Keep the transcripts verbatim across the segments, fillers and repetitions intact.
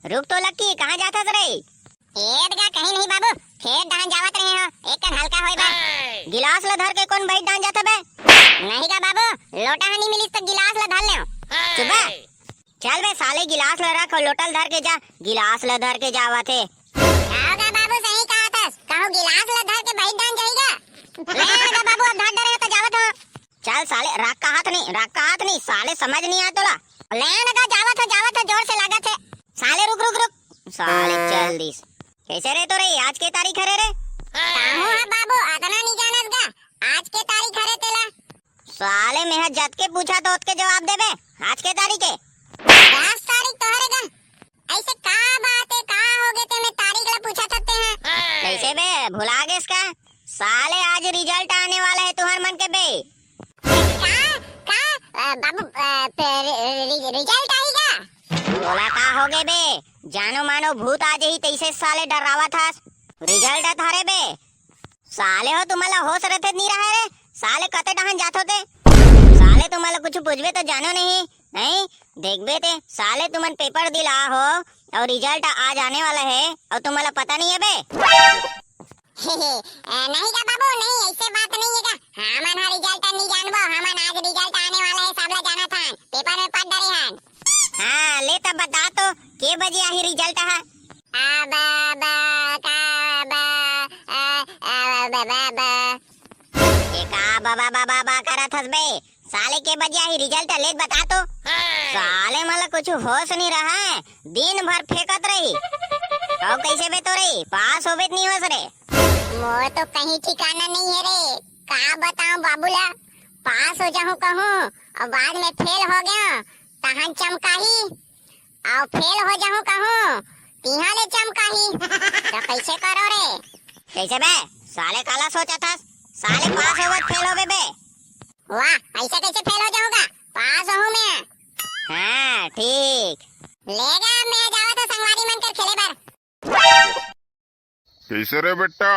रुक तो लक्की, कहाँ जाथस रे? ए दगा, कहीं नहीं बाबू, खेत डाहन जावत रहे हो, एक कन हल्का होए बर। गिलास ल धर के कोन बइठ डाहन जाथे बे? नहीं गा बाबू, लोटा ह नहीं मिलिस त गिलास ल धर लेव। चुप बे। चल बे साले, गिलास ल रख अउ लोटा ल धर के जा। गिलास ल धर के जावत हे। का गा बाबू, सही कहा थस, कहूँ गिलास ल धर के बइठ डाहन जाही गा। ले ना गा बाबू, अब धर डरे हो त जावत हो। चल साले, रख कहत नहीं, रख कहत नहीं, साले समझ नहीं आय तोला। ले ना गा, जावत हो, जावत हो, जोर से लागत हे। साले रुक, रुक, रुक, साले चल दिस। कैसे रे तो रे, आज के तारीख हरे रे? काहू हा बाबू, अतना नहीं जानस गा, आज के तारीख हरे तेला। साले, मेंह जतके पूछा तो ओतके जवाब देबे। आज के तारीख हे? दस तारीख तो हरे गा। ऐसे का बात हे, का हो गे ते में तारीख ला पूछा थते हैं? कैसे बे, भुला गेस का? साले, आज रिजल्ट आने वाला हे तुहर मन के बे। का, का, अ, बाबू, अ, पे-, रि-, रि-, रिजल्ट आही का? तोला का हो गे बे? जानो मानो भूत आ जही तैसे साले डरावत हस। रिजल्ट आत हरे बे। साले हो, तुमन ला होश रथे नहीं रहे रे। साले कते डहन जाथो ते? साले तुमन ला कुछ पूछबे तो जानो नहीं, नहीं? देखबे ते, साले तुमन पेपर दिला हो अउ रिजल्ट आ जाने वाला हे अउ तुमन ला पता नहीं हे बे। ए, नहीं गा बाबू, नहीं, ऐसे बात नहीं हे गा। हमन हा रिजल्ट नहीं जानबो, हमन आज रिजल्ट आने वाला हे, सब ला जानत हन, पेपर में पढ़ डरे हन। हाँ, ले तब बता तो, के बजे आही रिजल्ट हा? आ, बा, बा, का, बा, आ, आ, बा, बा, बा। ये का बा, बा, बा, बा, बा करत हस बे? साले के बजे आही रिजल्ट, ले बता तो। साले मन ला कुछ होश नहीं रहा है, दिन भर फेंकत रही। अउ कैसे बे तो रही, पास होबे त नहीं होस रे? मोर तो कहीं ठिकाना नहीं हे रे, का बताऊं बाबू ला, पास हो जाहूं कहूं अउ बाद में फेल हो गया, तहन चमकाही। अउ फेल हो जाहूं कहूं, तिहां ले चमकाही। त कैसे करो रे? कैसे बे? साले काला सोचत हस? साले पास होबे त फेल होबे बे? वाह, ऐसे कैसे फेल हो जाहूं गा? पास होहूं मैं। हाँ, ठीक। ले गा, मैं जावत हों संगवारी मन कर खेले बर। कैसे रे बेटा,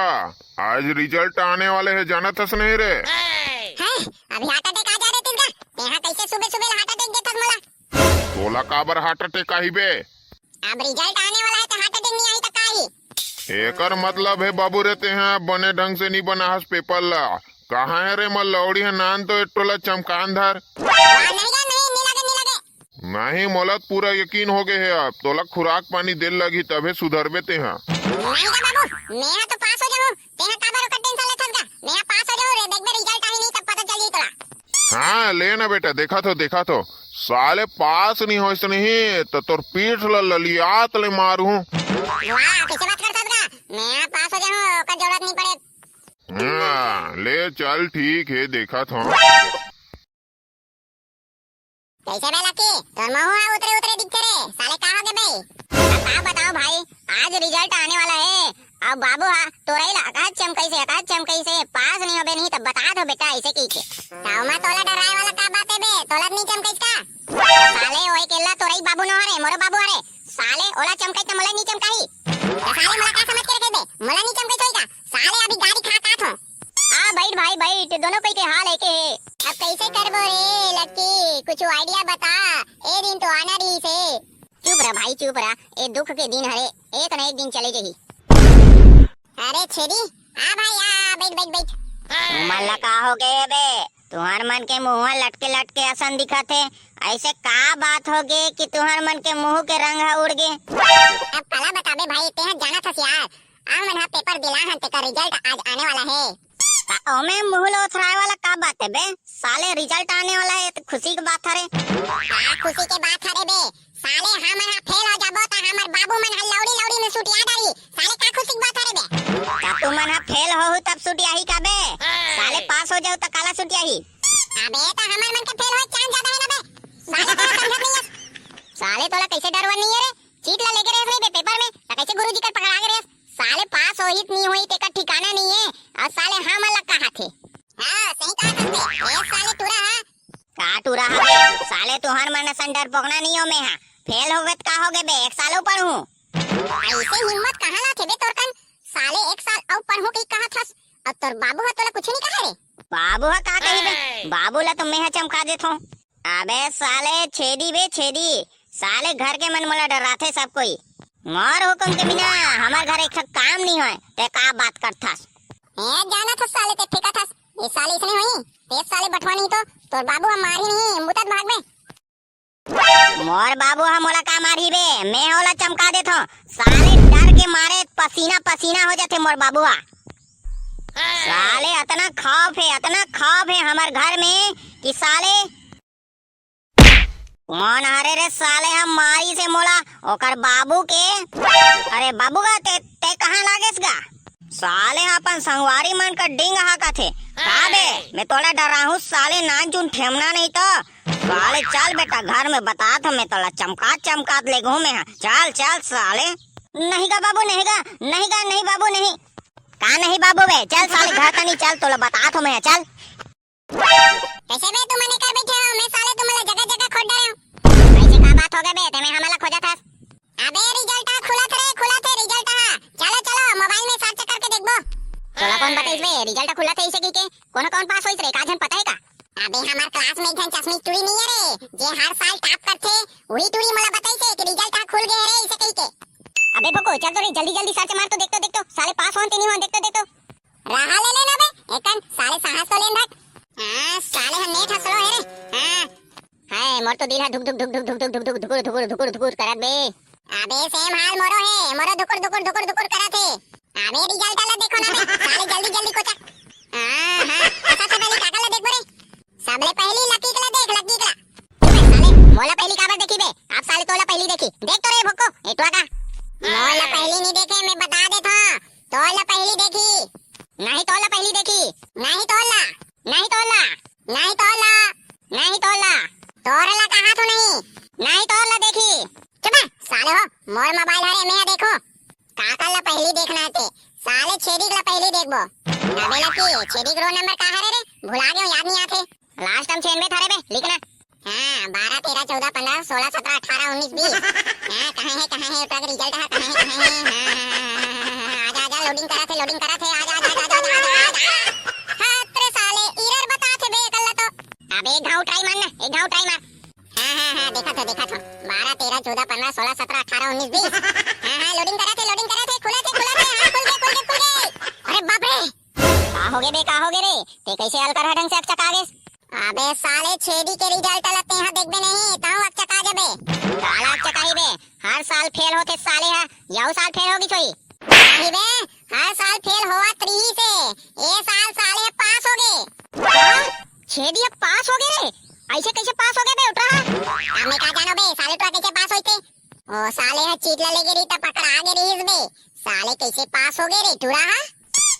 आज रिजल्ट आने वाले हे, जानत हस नहीं रे? हैं, अभी हार्ट अटैक आ जाय रे तिलका, तेहा कैसे सुबह सुबह हार्ट अटैक देथस मोला? तोला काबर हार्ट अटैक आही बे? अब रिजल्ट आने वाला हे त हार्ट अटैक नहीं आही त का आही? एकर मतलब हे बाबू रे, तेहा बने ढंग से नहीं बना हस पेपर ला। कहाँ हे रे मोर लौड़ी हे, नान तो एक टोला चमकान धर। वाह, नहीं गा, नहीं, नहीं लगे, नहीं लगे। नहीं, मोला त पूरा यकीन हो गे हे। अब तोला खुराक पानी दे ल लगही, तभे सुधरबे तेहा। नहीं गा बाबू, मेहा तो पास हो जाहूं। तेहा काबर ओकर टेंशन लेथस गा? मेहा पास हो जाहूं रे, देखबे रिजल्ट आही नहीं, तब पता चल जाही तोला। हाँ, ले ना बेटा, देखत हों, देखत हों। साले पास नहीं होइस नहीं, त तोर पीठ ल ललियात ले मारहूं। वाह, कैसे बात करथस गा? मेहा पास हो जाहूं, ओकर जरूरत नहीं पड़े। हाँ, ले चल, ठीक हे, देखत हों। कैसे बे लकी? तोर मुंह ह उतरे उतरे दिखथे रे, साले का हो गे बे? अब का बताओं भाई, आज रिजल्ट आने वाला हे। अब बाबू हा तोरई ला अकास चमकइसे, अकास चमकइसे, पास नहीं होबे नहीं त बता दो बेटा, ऐसे कहिके। त ओमा तोला डराए वाला का बात हे बे? तोला नहीं चमकइस का? साले ओए केला तोरई बाबू नो हरे, मोरो बाबू हरे। साले ओला चमकइस त मोला नहीं चमकाही। त साले मोला का समझ के रखे बे? मोला नहीं चमकइस होई का? साले अभी गारी खा का थो। आ बइठ भाई बइठ, दोनों कोई के हाल एके हे। अब कैसे करबो रे लक्की, कुछ आइडिया बता। ए दिन तो आना रहिस हे। चुप रह भाई चुप रह, ए दुख के दिन हरे, एक न एक दिन चले जही। अरे छेदी, आ भाई आ, बइठ बइठ बइठ। तुमन ला का हो गे बे? तुहर मन के मुंह लटके लटके असन दिखत हे। ऐसे का बात हो गे कि तुहर मन के मुंह के रंग ह उड़ गे? अब काला बताबे भाई, तेहा जानत हस यार, हमन ह पेपर दिला हन, तेकर रिजल्ट आज आने वाला हे। त ओमे मुंह ल ओथराए वाला का बात हे बे? साले रिजल्ट आने वाला हे त खुशी के बात हरे। का खुशी के बात हरे बे? साले हमन ह फेल हो जाबो त हमर बाबू मन ह लौड़ी लौड़ी में सुटिया डारी। साले का खुशी के बात हरे बे? त तुमन ह फेल होहू तब सुटियाही का बे? साले पास हो जाहू त काला सुटियाही? अबे त हमर मन के फेल होए चांस ज्यादा हे ना बे। साले तोला समझत नहीं हे। साले तोला कैसे डरवन नहीं हे रे? चीट ला लेगे रेहेस रे बे पेपर में, त कैसे गुरुजी कर पकड़ा गे रेहेस? साले पास होही त नहीं होही तेकर ठिकाना नहीं हे, अउ साले हमन ला कहाथे। हाँ, सही कहा तुमने। ए साले टूरा हा। का टूरा हा बे? साले तुहर मन असन डरपोकना नहीं हो मैं हा। फेल हो गे त का हो गे बे, एक साल अउ पढ़हूं। ऐसे हिम्मत कहाँ ला थे बे तोर कन? साले एक साल अउ पढ़हूं कही कहत हस, अउ तोर बाबू हा तोला कुछ नहीं कहा रे? बाबू हा का कही बे? बाबू ला तो मैं हा चमका देथों। अबे साले छेदी बे छेदी, साले घर के मन मोला डराथे सब कोई। मोर हुकुम के बिना हमर घर एक ठक काम नहीं होय, ते का बात करथस? ए, जानत हस साले, ते फेंकत हस। ए साले इसने होई, ते साले बठवा नहीं तो तोर बाबू ह मारही नहीं, मुतत भागबे। मोर बाबू ह मोला का मारही बे? मैं ओला चमका देथों। साले डर के मारे पसीना पसीना हो जाथे मोर बाबू ह। साले अतना खौफ हे, अतना खौफ हे हमर घर में कि साले कोन हरे रे साले ह मारिस हे मोला, ओकर बाबू के। अरे बाबू गा, ते, ते कहाँ लागेस गा? साले ह अपन संगवारी मन का डींग हाकत हे। का बे, मैं तोला डराहूँ साले, नानचुन ठेमना नहीं तो। साले चल बेटा, घर में बतात हूँ मैं तोला, चमकात चमकात लेगहूँ मैं ह। चल चल साले। नहीं गा बाबू, नहीं गा, नहीं गा, नहीं बाबू, नहीं। का नहीं बाबू बे? चल साले घर तनी चल, तोला बतात हूँ मैं ह, चल। कैसे बे तुमन एकर बैठे हो? मैं साले तुमन ला जगह जगह खोज डरे हूँ। कैसे का बात हो गए बे? ते में हमला खोजत हस? अबे रिजल्ट ह खुलत रे, खुलत हे रिजल्ट ह। चलो चलो मोबाइल में सर्च करके देखबो। तोला कौन बताइस बे रिजल्ट ह खुलत हे इसे की के? कौन कौन पास होइस रे, का झन पता है का? अबे हमर क्लास में एक झन चश्मी टुरी नहीं है रे, जे हर साल टॉप करथे, वही टुरी मोला बताइस हे कि रिजल्ट ह खुल गए रे इसे कही के। अबे भोको, चल तो रे, जल्दी जल्दी सर्च मार तो देख तो, देख तो, साले पास होन ते नहीं होन, देख तो, देख तो। रहा ले लेना बे, एकन साले साहस तो लेन रख। हाँ, साले ह नेट ह स्लो हे रे। हाँ। हाय, मोर तो दिल ह धुक धुक धुक धुक धुक धुक धुक धुक धुकुर धुकुर धुकुर धुकुर करत बे। अबे सेम हाल मोरो हे, मोरो धुकुर धुकुर धुकुर धुकुर करत हे। अबे रिजल्ट ला देखो ना बे, साले जल्दी जल्दी कोचा। हाँ, हाँ, अच्छा से पहले काका ला देखबो रे। सबले पहली लकी कला देख, लकी कला। तू बे साले, मोला पहली काबर देखी बे? आप साले तोला पहली देखी। देख तो रे भोको, एटवा का। मोला पहली नहीं देखे, मैं बता देता हूँ। तोला पहली देखी। नहीं तोला पहली देखी। नहीं तोला। नहीं तोला। नहीं तोला। नहीं तोला। तोरला कहा तो नहीं। नहीं तोला देखी। चुप है, साले हो, मोर मोबाइल हरे, मैं देखो। काका ला पहली देखना हे ते। साले छेदी ला पहली देखबो। अबे लकी, छेदी के रोल नंबर का हरे रे? भुला गयो, याद नहीं आथे। लास्ट टाइम छेनबे थारे बे, लिखना। हाँ, बारह, तेरह, चौदह, पन्द्रह, सोलह, सत्रह, अठारह, उन्नीस, बीस। हाँ, कहाँ है, कहाँ है, ओकर रिजल्ट है, कहाँ है, कहाँ है? हाँ, हाँ, हाँ, हाँ, हाँ, हाँ, आजा, आजा, लोडिंग करत हे, लोडिंग करत हे, आजा, आजा, आजा। हाँ, तेरे साले, एरर बतात हे बे, कर ला तो। अबे, एक घाव ट्राई मार ना, एक घाव ट्राई मार। हाँ, हाँ, हाँ, देखत हो, देखत हो। बारह, तेरह, चौदह, पन्द्रह, सोलह, सत्रह, अठारह, उन्नीस, बीस। हाँ, हाँ, लोडिंग करत हे, लोडिंग करत हे, खुलत हे, खुलत हे, हाँ, खुल गे, खुल गे, खुल गे। अरे बाप रे। का होगे बे, का होगे रे? ते कैसे अलकर ह ढंग से अकचका गेस? अबे साले, छेदी के रिजल्ट ला तेहा देखबे नहीं, तहूँ अकचका जबे। काला अकचकाही बे? हर साल फेल होथे साले ह, यहू साल फेल होगिस होही। नहीं बे, हर साल फेल होवत रिहिस हे, ए साल साले ह पास होगे। का? छेदी ह पास होगे रे? ऐसे कैसे पास होगे बे उठरा ह? अब मैं का जानो बे, साले टुरा कैसे पास होइथे? ओ साले ह चीट ला लेगे रही त पकड़ा गे रहिस बे। साले कैसे पास होगे रे टुरा ह?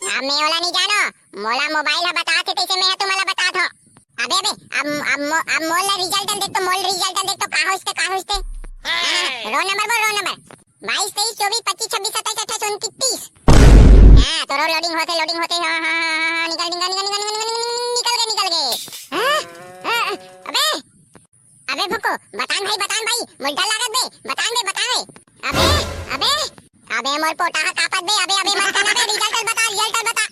अब मैं ओला नहीं जानो, मोला मोबाइल ह बतात हे, तैसे मैं ह तुमला बतात हो। अबे, अबे, अब, अब मो-, अब मोल ला रिजल्ट देख तो, मोल रिजल्ट देख तो, का होइस ते, का होइस ते? हाँ, हाँ, हाँ, रोल नंबर बोल, रोल नंबर। बाईस, तेईस, चौबीस, पच्चीस, छब्बीस, सत्ताईस, अट्ठाईस, उनतीस, तीस। हाँ, तो रोल लोडिंग होथे, लोडिंग होथे, हाँ, हाँ, हाँ, हाँ, निकल, निकल, निकल, निकल, निकल, निकल, निकल, निकल गए। हाँ, हाँ, अबे, अबे भुक्को, बतान भाई, बतान भाई, मोर डर लागत बे, बतान बे, बतान बे। अबे, अबे, अबे मोर पोटा ह कांपत बे, अबे, अबे मत करना बे, रिजल्ट बता, रिजल्ट बता।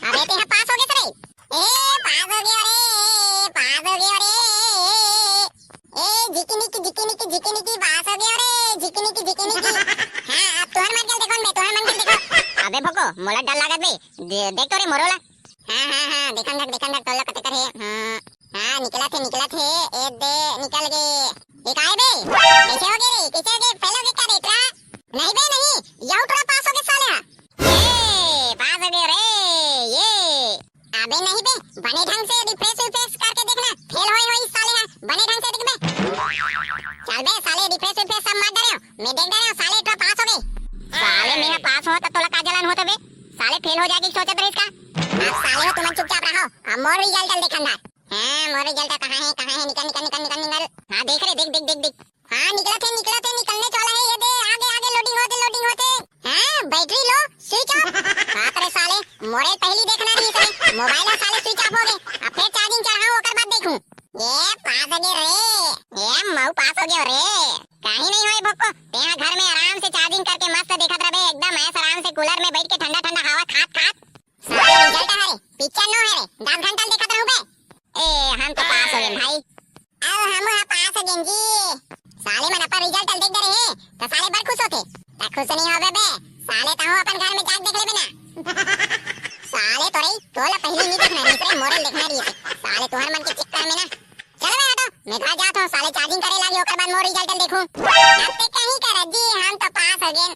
अबे तेहा पास हो गेस रे। ए, पास हो गयो रे, पास हो गयो रे। ए, झिकी निकी, झिकी निकी, झिकी निकी, पास हो गयो रे, झिकी निकी, झिकी निकी। हाँ, अब तुहर मन के देखो बे, तुहर मन के देखो। अबे भुक्को, मोला डर लागत बे, दे-, देख तो रे मोरो ला। हाँ, हाँ, हाँ, देखन धक, देखन धक, तोला कते कर हे। हाँ, हाँ, निकलत हे, निकलत हे, ए दे, निकल गे। ये काय बे? कैसे हो गए रे? कैसे हो गए? फेल हो गए क्या रे, इतरा? नहीं बे, नहीं, यहू टुरा पास हो गए साले हा। ये, पास हो गए रे, ये। अबे नहीं बे, बने ढंग से रिफ्रेश विफ्रेश करके देखना, फेल होए होई साले हा, बने ढंग से देख बे। चल बे, साले रिफ्रेश विफ्रेश सब मत डरे, मैं देख डरे हूँ, साले टुरा पास हो गए। साले मैं पास हो तो तोला का जलन होता बे? साले फेल हो जाके सोचत रहिस का? अब साले हो तुमन चुपचाप रहो, अब मोर रिजल्ट देखन दा। हाँ, मोर रिजल्ट कहाँ है, कहाँ है? निकल, निकल, निकल, निकल, निकल। हाँ, देख रे, देख, देख, देख, देख। हाँ, निकलत हे, निकलत हे, निकलने वाला है, ये दे, आगे, आगे, लोडिंग होते, लोडिंग होते। हाँ, बैटरी लो, स्विच ऑफ। बाप रे साले, मोरे पहली देखना रही साले, मोबाइल है साले स्विच ऑफ हो गए। अब फिर चार्जिंग चढ़ाऊं, ओकर बाद देखूं। ये पास हो गए रे, ये मऊ पास हो गए रे। कहीं नहीं होए भक्को, तेहा घर में आराम से चार्जिंग करके मस्त देखत रहे, एकदम ऐसा आराम से कूलर में बैठ के ठंडा ठंडा हवा खात खात। साले रिजल्ट हरे, पिक्चर नो हरे, दस घंटा देखत रहूं बे। ए, हम तो पास हो गए भाई। अब हम हा पास हो गए जी। साले मन अपन रिजल्ट देख डरे हे, तो साले बड़ खुश होते। त खुश नहीं होबे बे? साले तहूँ अपन घर में जाके देख लेबे ना। साले तोरई, तोला पहली नहीं देखना रहिस रे, मोरे ल देखना रहिस। साले तुहर मन के चक्कर में ना। चल बे हटो, मैं घर जात हूँ, साले charging करे लागी, ओकर बाद मोर result ल देखूँ। अब ते कहीं कर जी, हम तो पास हो गेन।